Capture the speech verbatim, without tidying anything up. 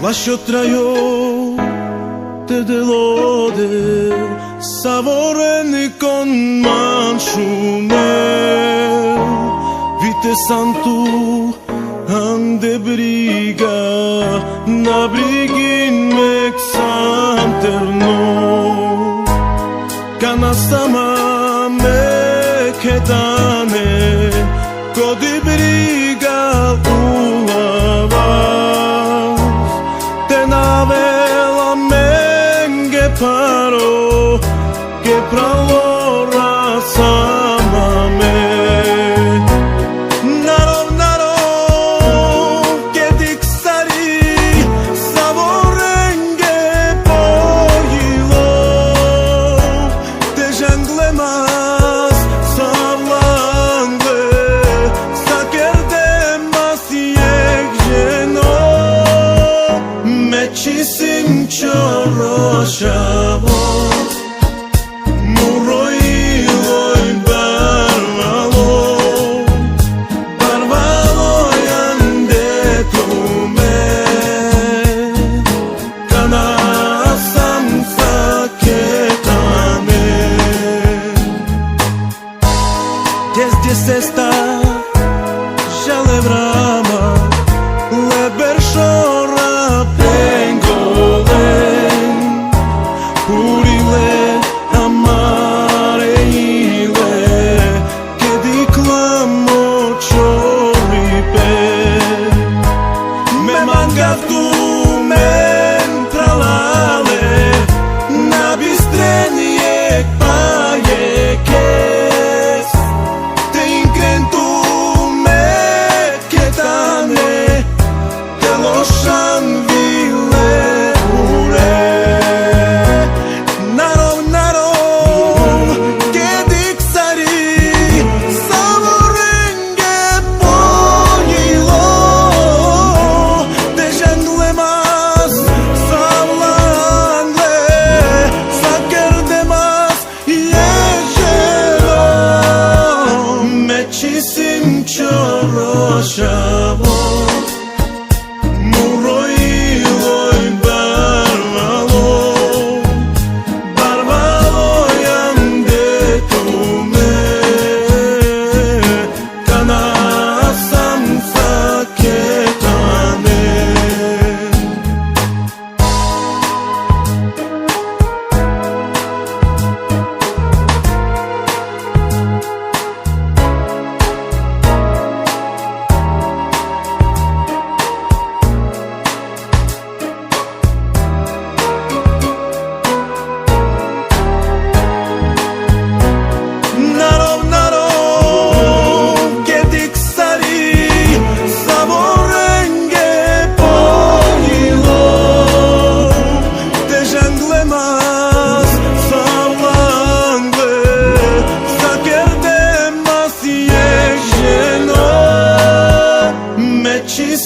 Lasho trajo te delodel, savo renkon man šunel, vitesan tu ande briga, na brigin me ksan terno. Kana sa ma me ketane, kodi briga ulavas, te na avela amenge paro, ke pralo ra sa ma me. Na rov, na rov, ke diksari, savo renge pojilo, te žangle mas, savla angle, sa kerde mas jekh ženo. Me čisim čoro šavo, murojilo i barvalo, barvalo ande tumen, kana sam sa ketane. Džes, džes esta žal e vrama, le beršo ra pengolen, purile amare ile, ke dikla mo čoripe. Me mangav tumen, pralale, na bistren jekh pa jekhes, te inkren tu me ketane, te lošan vile ure. Na rov, na rov, ke diksari, savo renge pojilo, te žangle mas, savla angle, sa kerde mas jekh ženo. Me čisim čoro šavo, murojilo i barvalo, barvalo ande tumen, kana sam sa ketane. Na rov, na rov, ke diksari, savo renge pojilo, te žangle mas, savla angle, sa kerde mas jekh ženo. Me čis